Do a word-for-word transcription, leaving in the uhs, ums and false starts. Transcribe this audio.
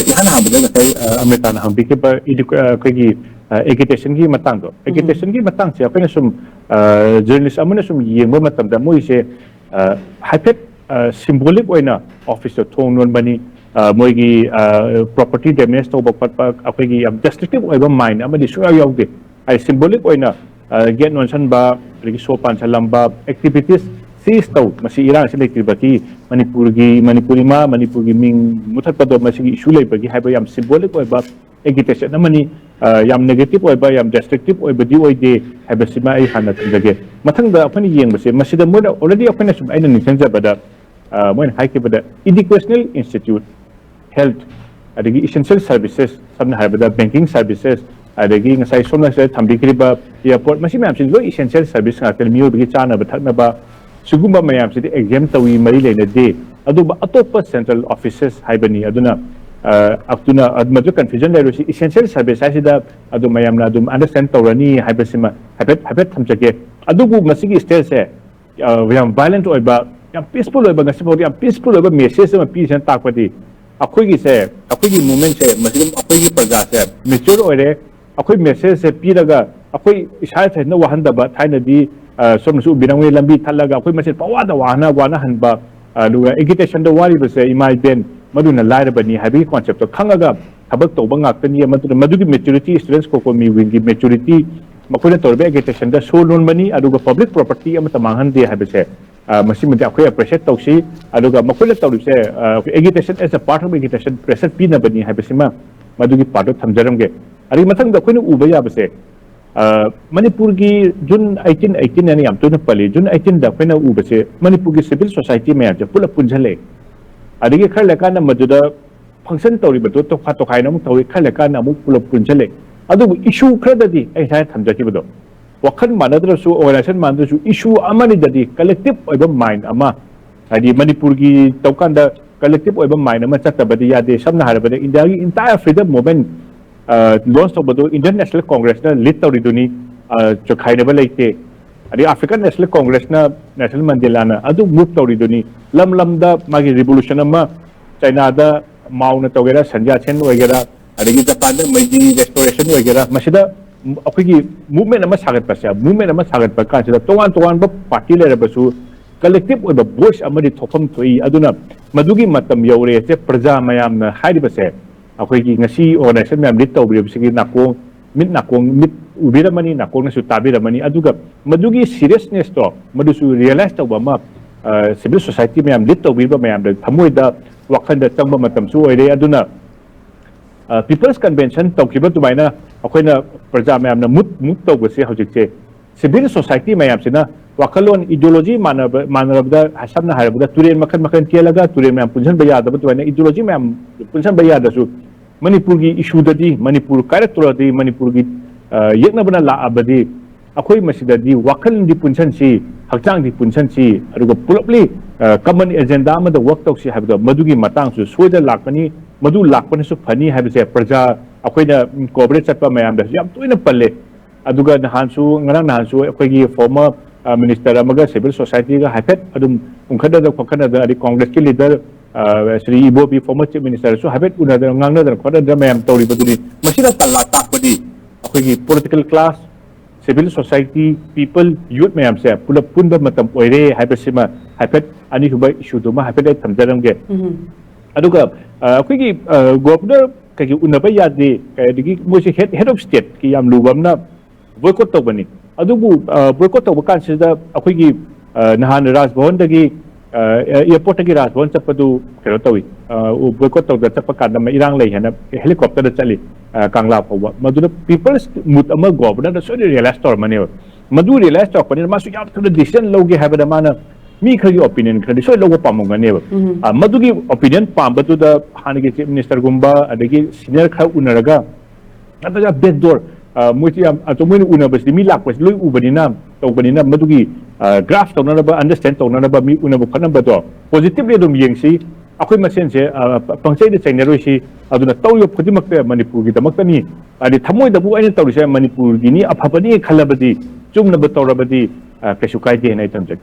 ꯏꯍꯥꯟ ꯍꯥꯟꯕꯗ ꯉꯁꯥꯏ ꯑ, ꯑꯃ꯭ꯔꯤꯇꯥꯅ ꯍꯪꯕꯤꯈꯤꯕ edu- ꯑ, ꯑꯩꯈꯣꯏꯒꯤ ꯑꯦꯒꯤꯇꯦꯁꯟꯒꯤ ꯃꯇꯥꯡꯗꯣ, ꯑꯦꯒꯤꯇꯦꯁꯟꯒꯤ ꯃꯇꯥꯡꯁꯦ ꯑꯩꯈꯣꯏꯅ ꯁꯨꯝ ꯖꯔꯅꯦꯂꯤꯁ ꯑꯃꯅ ꯁꯨꯝ ꯌꯦꯡꯕ ꯃꯇꯝꯗ ꯃꯣꯏꯁꯦ ꯑ, ꯍꯥꯏꯐꯦꯠ ꯁꯤꯝꯕꯣꯂꯤꯛ ꯑꯣꯏꯅ ꯑꯣꯐꯤꯁꯇ ꯊꯣꯡ ꯂꯣꯟꯕꯅꯤ, ꯑ, ꯃꯣꯏꯒꯤ ꯄ꯭ꯔꯣꯄꯔꯇꯤ ꯗꯦꯃꯦꯖ ꯇꯧꯕ ꯈꯣꯠꯄ, ꯑꯩꯈꯣꯏꯒꯤ ꯌꯥꯝ ꯗꯦꯁꯇ꯭ꯔꯛꯇꯤꯞ ꯑꯣꯏꯕ ꯃꯥꯏꯟ ꯑꯃꯗꯤ ꯁꯨꯡꯌꯥꯎ ꯌꯥꯎꯗꯦ꯫ ꯍꯥꯏꯗꯤ ꯁꯤꯝꯕꯣꯂꯤꯛ ꯑꯣꯏꯅ ꯒꯦꯠ ꯅꯣꯟꯁꯟꯕ, ꯑꯗꯒꯤ ꯁꯣ ꯄꯥꯟꯁꯜꯂꯝꯕ, ꯑꯦꯛꯇꯤꯚꯤꯇꯤꯁ ꯁꯤꯁ ꯇꯧ, ꯃꯁꯤ ꯏꯔꯥꯡꯁꯤ ꯂꯩꯇ꯭ꯔꯤꯕꯒꯤ ꯃꯅꯤꯄꯨꯔꯒꯤ, ꯃꯅꯤꯄꯨꯔ ꯏꯃꯥ, ꯃꯅꯤꯄꯨꯔꯒꯤ ꯃꯤꯡ ꯃꯨꯊꯠꯄꯗꯣ ꯃꯁꯤꯒꯤ ꯏꯁꯨ ꯂꯩꯕꯒꯤ ꯍꯥꯏꯕ ꯌꯥꯝ ꯁꯤꯝꯕꯣꯂꯤꯛ ꯑꯣꯏꯕ ꯑꯦꯒꯤꯇꯦꯁꯟ ꯑꯃꯅꯤ꯫ ꯑ, ꯌꯥꯝ ꯅꯦꯒꯦꯇꯤꯞ ꯑꯣꯏꯕ, ꯌꯥꯝ ꯗꯦꯁꯇ꯭ꯔꯛꯇꯤꯞ ꯑꯣꯏꯕꯗꯤ ꯑꯣꯏꯗꯦ ꯍꯥꯏꯕꯁꯤꯃ ꯑꯩ ꯍꯥꯟꯅ ꯊꯝꯖꯒꯦ꯫ ꯃꯊꯪꯗ ꯑꯩꯈꯣꯏꯅ ꯌꯦꯡꯕꯁꯦ, ꯃꯁꯤꯗ ꯃꯣꯏꯅ ꯑꯣꯜꯔꯦꯗꯤ ꯑꯩꯈꯣꯏꯅ ꯁꯨꯝ, ꯑꯩꯅ ꯅꯤꯡꯁꯤꯡꯖꯕꯗ, ꯑ, ꯃꯣꯏꯅ ꯍꯥꯏꯈꯤꯕꯗ ꯏꯗꯨꯀꯦꯁꯅꯦꯜ ꯏꯟꯁꯇꯤꯇ꯭ꯌꯨꯠ, ꯍꯦꯜꯊ, ꯑꯗꯒꯤ ꯏꯁꯦꯟꯁꯤꯌꯦꯜ ꯁꯔꯚꯤꯁꯦꯁ, ꯁꯝꯅ ꯍꯥꯏꯔꯕꯗ ꯕꯦꯡꯀꯤꯡ ꯁꯔꯚꯤꯁꯦꯁ, ꯑꯗꯒꯤ ꯉꯁꯥꯏ ꯁꯣꯝꯅ ꯁꯤꯗ ꯊꯝꯕꯤꯈ꯭ꯔꯤꯕ ꯑꯦꯌꯥꯔꯄꯣꯔꯠ, ꯃꯁꯤ ꯃꯌꯥꯝꯁꯤ ꯂꯣꯏ ꯏꯁꯦꯟꯁꯤꯌꯦꯜ ꯁꯔꯚꯤꯁ ꯉꯥꯛꯇꯅꯤ, ꯃꯤꯑꯣꯏꯕꯒꯤ ꯆꯥꯅꯕ ꯊꯛꯅꯕ, ꯁꯤꯒꯨꯝꯕ ꯃꯌꯥꯝꯁꯤꯗꯤ ꯑꯦꯛꯖꯦꯝ ꯇꯧꯏ, ꯃꯔꯤ ꯂꯩꯅꯗꯦ꯫ ꯑꯗꯨꯕꯨ ꯑꯇꯣꯞꯄ ꯁꯦꯟꯇ꯭ꯔꯦꯜ ꯑꯣꯐꯤꯁꯦꯁ ꯍꯥꯏꯕꯅꯤ꯫ ꯑꯗꯨꯅ, ꯑ, ꯑꯗꯨꯅ ꯃꯗꯨ ꯀꯟꯐ꯭ꯌꯨꯖꯟ ꯂꯩꯔꯣꯏꯁꯤ꯫ ꯏꯁꯦꯟꯁꯤꯌꯦꯜ ꯁꯔꯚꯤꯁ ꯍꯥꯏꯁꯤꯗ ꯑꯗꯨ ꯃꯌꯥꯝꯅ ꯑꯗꯨꯝ ꯑꯟꯗꯔꯁ꯭ꯇꯦꯟ ꯇꯧꯔꯅꯤ ꯍꯥꯏꯕꯁꯤꯃ ꯍꯥꯏꯐꯦꯠ, ꯍꯥꯏꯐꯦꯠ ꯊꯝꯖꯒꯦ꯫ ꯑꯗꯨꯕꯨ ꯃꯁꯤꯒꯤ ꯁ꯭ꯇꯦꯠꯁꯦ, ꯑ, ꯌꯥꯝ ꯚꯥꯏꯂꯦꯟꯠ ꯑꯣꯏꯕ, ꯌꯥꯝ ꯄꯤꯁꯐꯨꯜ ꯑꯣꯏꯕ, ꯉꯁꯤꯐꯥꯎꯗ ꯌꯥꯝ ꯄꯤꯁꯐꯨꯜ ꯑꯣꯏꯕ ꯃꯦꯁꯦꯖ ꯑꯃ ꯄꯤꯁꯤꯅ ꯇꯥꯛꯄꯗꯤ ꯑꯩꯈꯣꯏꯒꯤꯁꯦ, ꯑꯩꯈꯣꯏꯒꯤ ꯃꯨꯚꯃꯦꯟꯠꯁꯦ, ꯃꯁꯤꯗ ꯑꯩꯈꯣꯏꯒꯤ ꯄ꯭ꯔꯖꯥꯁꯦ ꯃꯦꯆ꯭ꯌꯣꯔ ꯑꯣꯏꯔꯦ꯫ ꯑꯩꯈꯣꯏ ꯃꯦꯁꯦꯖꯁꯦ ꯄꯤꯔꯒ ꯑꯩꯈꯣꯏ ꯏꯁꯥ ꯏꯊꯟꯇ ꯋꯥꯍꯟꯗꯕ, ꯊꯥꯏꯅꯗꯤ, ꯑ, ꯁꯣꯝꯅꯁꯨ ꯎꯕꯤꯔꯝꯒꯅꯤ, ꯂꯝꯕꯤ ꯊꯠꯂꯒ ꯑꯩꯈꯣꯏ ꯃꯁꯦꯟ ꯄꯋꯥꯗ ꯋꯥꯅ, ꯋꯥꯅꯍꯟꯕ, ꯑꯗꯨꯒ ꯑꯦꯒꯤꯇꯦꯁꯟꯗ ꯋꯥꯔꯤꯕꯁꯦ ꯏꯃꯥ ꯏꯕꯦꯟ ꯃꯗꯨꯅ ꯂꯥꯏꯔꯕꯅꯤ ꯍꯥꯏꯕꯒꯤ ꯀꯣꯟꯁꯦꯞꯇꯣ ꯈꯪꯉꯒ ꯊꯕꯛ ꯇꯧꯕ ꯉꯥꯛꯇꯅꯤ꯫ ꯃꯗꯨꯅ ꯃꯗꯨꯒꯤ ꯃꯦꯆ꯭ꯌꯨꯔꯤꯇꯤ, ꯁ꯭ꯇꯨꯗꯦꯟꯠꯁ ꯀꯣꯀꯣꯃꯤ ꯋꯤꯡꯒꯤ ꯃꯦꯆ꯭ꯌꯨꯔꯤꯇꯤ, ꯃꯈꯣꯏꯅ ꯇꯧꯔꯤꯕ ꯑꯦꯒꯤꯇꯦꯁꯟꯗ ꯁꯣ ꯂꯣꯟꯕꯅꯤ, ꯑꯗꯨꯒ ꯄꯕ꯭ꯂꯤꯛ ꯄ꯭ꯔꯣꯄꯔꯇꯤ ꯑꯃꯠꯇ ꯃꯥꯡꯍꯟꯗꯦ ꯍꯥꯏꯕꯁꯦ, ꯑ, ꯃꯁꯤꯃꯗꯤ ꯑꯩꯈꯣꯏ ꯑꯦꯄ꯭ꯔꯤꯁꯤꯌꯦꯠ ꯇꯧꯁꯤ꯫ ꯑꯗꯨꯒ ꯃꯈꯣꯏꯅ ꯇꯧꯔꯤꯁꯦ, ꯑ, agitation, as a part of agitation, pressure ꯄꯤꯅꯕꯅꯤ ꯍꯥꯏꯕꯁꯤꯃ ꯃꯗꯨꯒꯤ ꯄꯥꯔꯠꯇꯣ ꯊꯝꯖꯔꯝꯒꯦ꯫ ꯑꯗꯒꯤ ꯃꯊꯪꯗ ꯑꯩꯈꯣꯏꯅ ꯎꯕ ꯌꯥꯕꯁꯦ, ꯑ, ꯃꯅꯤꯄꯨꯔꯒꯤ ꯖꯨꯟ ꯑꯩꯠꯇꯤꯟ, ꯑꯩꯠꯇꯤꯟ ꯍꯥꯏꯅ ꯌꯥꯝ ꯇꯣꯏꯅ ꯄꯜꯂꯤ꯫ ꯖꯨꯟ ꯑꯩꯠꯇꯤꯟꯗ ꯑꯩꯈꯣꯏꯅ ꯎꯕꯁꯦ ꯃꯅꯤꯄꯨꯔꯒꯤ ꯁꯤꯚꯤꯜ ꯁꯣꯁꯥꯏꯇꯤ ꯃꯌꯥꯝꯁꯦ ꯄꯨꯂꯞ ꯄꯨꯟꯁꯤꯜꯂꯛꯑꯦ꯫ ꯑꯗꯒꯤ ꯈꯔ ꯂꯩꯔꯀꯥꯟꯗ ꯃꯗꯨꯗ ꯐꯪꯁꯟ ꯇꯧꯔꯤꯕꯗꯣ ꯇꯣꯈꯥ ꯇꯣꯈꯥꯏꯅ ꯑꯃꯨꯛ ꯇꯧꯏ, ꯈꯔ ꯂꯩꯔꯀꯥꯟꯗ ꯑꯃꯨꯛ ꯄꯨꯂꯞ ꯄꯨꯟꯁꯤꯜꯂꯛꯑꯦ꯫ ꯑꯗꯨꯕꯨ ꯏꯁꯨ ꯈꯔꯗꯗꯤ ꯑꯩ ꯉꯁꯥꯏ ꯊꯝꯖꯈꯤꯕꯗꯣ, ꯋꯥꯈꯜ ꯃꯥꯟꯅꯗ꯭ꯔꯁꯨ, ꯑꯣꯔꯒꯅꯥꯏꯖꯦꯁꯟ ꯃꯥꯟꯅꯗ꯭ꯔꯁꯨ, ꯏꯁꯨ ꯑꯃꯅꯤꯗꯗꯤ ꯀꯂꯦꯛꯇꯤꯞ ꯑꯣꯏꯕ ꯃꯥꯏꯟ ꯑꯃ, ꯍꯥꯏꯗꯤ ꯃꯅꯤꯄꯨꯔꯒꯤ ꯇꯧꯀꯥꯟꯗ ꯀꯂꯦꯛꯇꯤꯞ ꯑꯣꯏꯕ ꯃꯥꯏꯟ ꯑꯃ ꯆꯠꯇꯕꯗꯤ ꯌꯥꯗꯦ꯫ ꯁꯝꯅ ꯍꯥꯏꯔꯕꯗ ꯏꯟꯗꯤꯌꯥꯒꯤ ꯏꯟꯇꯥꯌꯔ ꯐ꯭ꯔꯤꯗꯝ ꯃꯨꯚꯃꯦꯟꯠ, ꯑ, ꯂꯣꯟꯆ ꯇꯧꯕꯗꯣ ꯏꯟꯗꯤꯌꯟ ꯅꯦꯁꯅꯦꯜ ꯀꯣꯡꯒ꯭ꯔꯦꯁꯅ ꯂꯤꯗ ꯇꯧꯔꯤꯗꯨꯅꯤ, ꯑ, ꯆꯈꯥꯏꯅꯕ ꯂꯩꯇꯦ꯫ ꯑꯗꯩ ꯑꯥꯐ꯭ꯔꯤꯀꯟ ꯅꯦꯁꯅꯦꯜ ꯀꯣꯡꯒ꯭ꯔꯦꯁꯅ ꯅꯦꯜꯁꯟ ꯃꯟꯗꯦꯂꯥꯅ ꯑꯗꯨ ꯃꯨꯚ ꯇꯧꯔꯤꯗꯨꯅꯤ꯫ ꯂꯝ ꯂꯝꯗ ꯃꯥꯒꯤ ꯔꯤꯚꯣꯂꯨꯁꯟ ꯑꯃ ꯆꯥꯏꯅꯥꯗ ꯃꯥꯎꯅ ꯇꯧꯒꯦꯔꯥ, ꯁꯟꯖꯥ ꯁꯦꯟ ꯑꯣꯏꯒꯦꯔꯥ, ꯑꯗꯒꯤ ꯖꯄꯥꯟꯗ ꯃꯩꯖꯤ ꯔꯦꯁꯇꯣꯔꯦꯁꯟ ꯑꯣꯏꯒꯦꯔꯥ, ꯃꯁꯤꯗ ꯑꯩꯈꯣꯏꯒꯤ movement ꯑꯃ ꯁꯥꯒꯠꯄꯁꯦ, movement ꯑꯃ ꯁꯥꯒꯠꯄ ꯀꯥꯟꯁꯤꯗ ꯇꯣꯉꯥꯟ ꯇꯣꯉꯥꯟꯕ party ꯂꯩꯔꯕꯁꯨ collective ꯑꯣꯏꯕ voice ꯑꯃꯗꯤ ꯊꯣꯛꯐꯝ ꯊꯣꯛꯏ꯫ ꯑꯗꯨꯅ ꯃꯗꯨꯒꯤ ꯃꯇꯝ ꯌꯧꯔꯦꯁꯦ꯫ ꯄ꯭ꯔꯖꯥ ꯃꯌꯥꯝꯅ ꯍꯥꯏꯔꯤꯕꯁꯦ, ꯑꯩꯈꯣꯏꯒꯤ ꯉꯁꯤ organization ꯃꯌꯥꯝ lead ꯇꯧꯕꯤꯔꯤꯕꯁꯤꯒꯤ ꯅꯥꯀꯣꯡ, ꯃꯤꯠ ꯅꯥꯀꯣꯡ, ꯃꯤꯠ ꯎꯕꯤꯔꯝꯃꯅꯤ, ꯅꯥꯀꯣꯡꯅꯁꯨ ꯇꯥꯕꯤꯔꯝꯃꯅꯤ꯫ ꯑꯗꯨꯒ ꯃꯗꯨꯒꯤ seriousness ꯇꯣ, ꯃꯗꯨꯁꯨ realize ꯇꯧꯕ ꯑꯃ, ꯑ, civil society ꯃꯌꯥꯝ lead ꯇꯧꯕꯤꯕ ꯃꯌꯥꯝꯗ ꯊꯃꯣꯏꯗ, ꯋꯥꯈꯜꯗ ꯆꯪꯕ ꯃꯇꯝꯁꯨ ꯑꯣꯏꯔꯦ꯫ ꯑꯗꯨꯅ, ꯑ, People's Convention ꯇꯧꯈꯤꯕ ꯑꯗꯨꯃꯥꯏꯅ ꯑꯩꯈꯣꯏꯅ ꯄ꯭ꯔꯖꯥ ꯃꯌꯥꯝꯅ move, move ꯇꯧꯕꯁꯦ ꯍꯧꯖꯤꯛꯁꯦ civil society ꯃꯌꯥꯝꯁꯤꯅ ꯋꯥꯈꯜꯂꯣꯟ, ideology ꯃꯥꯟꯅꯕ, ꯃꯥꯟꯅꯔꯕꯗ, ꯁꯝꯅ ꯍꯥꯏꯔꯕꯗ ꯇꯨꯔꯦꯜ ꯃꯈꯜ ꯃꯈꯜ ꯆꯦꯜꯂꯒ ꯇꯨꯔꯦꯜ ꯃꯌꯥꯝ ꯄꯨꯟꯁꯤꯟꯕ ꯌꯥꯗꯕ ꯑꯗꯨꯃꯥꯏꯅ ideology ꯃꯌꯥꯝ ꯄꯨꯟꯁꯤꯟꯕ ꯌꯥꯗ꯭ꯔꯁꯨ, ꯃꯅꯤꯄꯨꯔꯒꯤ issue ꯗꯗꯤ, ꯃꯅꯤꯄꯨꯔ ꯀꯥꯏꯔꯛꯇꯣꯔꯗꯤ, ꯃꯅꯤꯄꯨꯔꯒꯤ, ꯑ, ꯌꯦꯛꯅꯕꯅ ꯂꯥꯛꯑꯕꯗꯤ, ꯑꯩꯈꯣꯏ ꯃꯁꯤꯗꯗꯤ ꯋꯥꯈꯜꯗꯤ ꯄꯨꯟꯁꯟꯁꯤ, ꯍꯛꯆꯥꯡꯗꯤ ꯄꯨꯟꯁꯟꯁꯤ, ꯑꯗꯨꯒ ꯄꯨꯂꯞꯂꯤ, ꯑ, common agenda ꯑꯃꯗ work ꯇꯧꯁꯤ ꯍꯥꯏꯕꯗꯣ, ꯃꯗꯨꯒꯤ ꯃꯇꯥꯡꯁꯨ ꯁꯣꯏꯗꯅ ꯂꯥꯛꯀꯅꯤ꯫ ꯃꯗꯨ ꯂꯥꯛꯄꯅꯁꯨ ꯐꯅꯤ ꯍꯥꯏꯕꯁꯦ ꯄ꯭ꯔꯖꯥ, ꯑꯩꯈꯣꯏꯅ, ꯎꯝ, cooperate ꯆꯠꯄ ꯃꯌꯥꯝꯗꯁꯨ ꯌꯥꯝ ꯇꯣꯏꯅ ꯄꯜꯂꯦ꯫ ꯑꯗꯨꯒ ꯅꯍꯥꯟꯁꯨ, ꯉꯔꯥꯡ ꯅꯍꯥꯟꯁꯨ ꯑꯩꯈꯣꯏꯒꯤ former, ꯑ, minister ꯑꯃꯒ civil society ꯒ ꯍꯥꯏꯐꯦꯠ ꯑꯗꯨꯝ ꯎꯟꯈꯠꯅꯗꯅ ꯈꯣꯠꯀꯠꯅꯗꯅ, ꯑꯗꯩ Congress ꯀꯤ leader, ꯑ, ꯁ꯭ꯔꯤ ꯏꯕꯣꯕꯤ, former chief minister ꯁꯨ ꯍꯥꯏꯐꯦꯠ ꯎꯅꯗꯅ ꯉꯥꯡꯅꯗꯅ ꯈꯣꯠꯅꯗꯅ ꯃꯌꯥꯝ ꯇꯧꯔꯤꯕꯗꯨꯅꯤ꯫ ꯃꯁꯤꯅ ꯇꯥꯟꯂꯥ ꯇꯥꯛꯄꯗꯤ ꯑꯩꯈꯣꯏꯒꯤ political class, civil society, people, youth ꯃꯌꯥꯝꯁꯦ ꯄꯨꯂꯞ ꯄꯨꯟꯕ ꯃꯇꯝ ꯑꯣꯏꯔꯦ ꯍꯥꯏꯕꯁꯤꯃ ꯍꯥꯏꯐꯦꯠ, ꯑꯅꯤꯁꯨꯕ issue ꯗꯨꯃ ꯍꯥꯏꯐꯦꯠ ꯑꯩ ꯊꯝꯖꯔꯝꯒꯦ꯫ ꯎꯝ꯫ ꯑꯗꯨꯒ, ꯑ, ꯑꯩꯈꯣꯏꯒꯤ, ꯑ, governor ꯀꯩꯒꯤ ꯎꯅꯕ ꯌꯥꯗꯦ, ꯑꯗꯒꯤ ꯃꯣꯏꯁꯦ head, head of state ꯀꯤ ꯌꯥꯝ ꯂꯨꯕ ꯑꯃꯅ boycott ꯇꯧꯕꯅꯤ꯫ ꯑꯗꯨꯕꯨ, ꯑ, boycott ꯇꯧꯕ ꯀꯥꯟꯁꯤꯗ ꯑꯩꯈꯣꯏꯒꯤ, ꯑ, ꯅꯍꯥꯟ ꯔꯥꯖ ꯚꯋꯟꯗꯒꯤ, ꯑ, airport ꯇꯒꯤ ꯔꯥꯖ ꯚꯋꯟ ꯆꯠꯄꯗꯨ ꯀꯩꯅꯣ ꯇꯧꯏ, ꯑ, boycott ꯇꯧꯗꯅ ꯆꯠꯄ ꯀꯥꯟꯗ ꯑꯃ ꯏꯔꯥꯡ ꯂꯩ ꯍꯥꯏꯅ helicopter ꯗ ꯆꯠꯂꯤ, ꯑ, ꯀꯪꯂꯥ ꯐꯥꯎꯕ꯫ ꯃꯗꯨꯗ people's mood ꯑꯃ governor ꯅ ꯁꯣꯏꯗꯅ realize ꯇꯧꯔꯝꯃꯅꯦꯕ꯫ ꯃꯗꯨ realize ꯇꯧꯔꯛꯄꯅꯤꯅ ꯃꯥꯁꯨ ꯌꯥꯝ ꯊꯨꯅ decision ꯂꯧꯒꯦ ꯍꯥꯏꯕꯗ ꯃꯥꯅ ꯃꯤ ꯈꯔꯒꯤ opinion ꯈꯔꯗꯤ ꯁꯣꯏ ꯂꯧꯕ ꯄꯥꯝꯃꯝꯒꯅꯦꯕ꯫ ꯎꯝ꯫ ꯑ, ꯃꯗꯨꯒꯤ opinion ꯄꯥꯝꯕꯗꯨꯗ ꯍꯥꯟꯅꯒꯤ chief minister ꯒꯨꯝꯕ ꯑꯗꯒꯤ senior ꯈꯔ ꯎꯅꯔꯒ, ꯅꯠꯇ꯭ꯔꯒ backdoor, ꯑ, ꯃꯣꯏꯁꯤ ꯌꯥꯝ, ꯑꯗꯣ ꯃꯣꯏꯅ ꯎꯅꯕꯁꯤꯗꯤ ꯃꯤ ꯂꯥꯛꯄꯁꯤ ꯂꯣꯏ ꯎꯕꯅꯤꯅ, ꯇꯧꯕꯅꯤꯅ ꯃꯗꯨꯒꯤ, ꯑ, grasp ꯇꯧꯅꯅꯕ, understand ꯇꯧꯅꯅꯕ ꯃꯤ ꯎꯅꯕ ꯈꯣꯠꯅꯕꯗꯣ positively ꯑꯗꯨꯝ ꯌꯦꯡꯁꯤ꯫ ꯑꯩꯈꯣꯏ ꯃꯁꯦꯟꯁꯦ, ꯑ, ꯄ-, ꯄꯪꯆꯩꯗ ꯆꯩꯅꯔꯣꯏꯁꯤ꯫ ꯑꯗꯨꯅ ꯇꯧꯔꯤꯕ ꯈꯨꯗꯤꯡꯃꯛꯇ ꯃꯅꯤꯄꯨꯔꯒꯤꯗꯃꯛꯇꯅꯤ꯫ ꯍꯥꯏꯗꯤ ꯊꯃꯣꯏꯗꯕꯨ ꯑꯩꯅ ꯇꯧꯔꯤꯁꯦ ꯃꯅꯤꯄꯨꯔꯒꯤꯅꯤ, ꯑꯐꯕꯅꯤ ꯈꯜꯂꯕꯗꯤ, ꯆꯨꯝꯅꯕ ꯇꯧꯔꯕꯗꯤ, ꯑ, ꯀꯩꯁꯨ ꯀꯥꯏꯗꯦ ꯍꯥꯏꯅ ꯑꯩ ꯊꯝꯖꯒꯦ꯫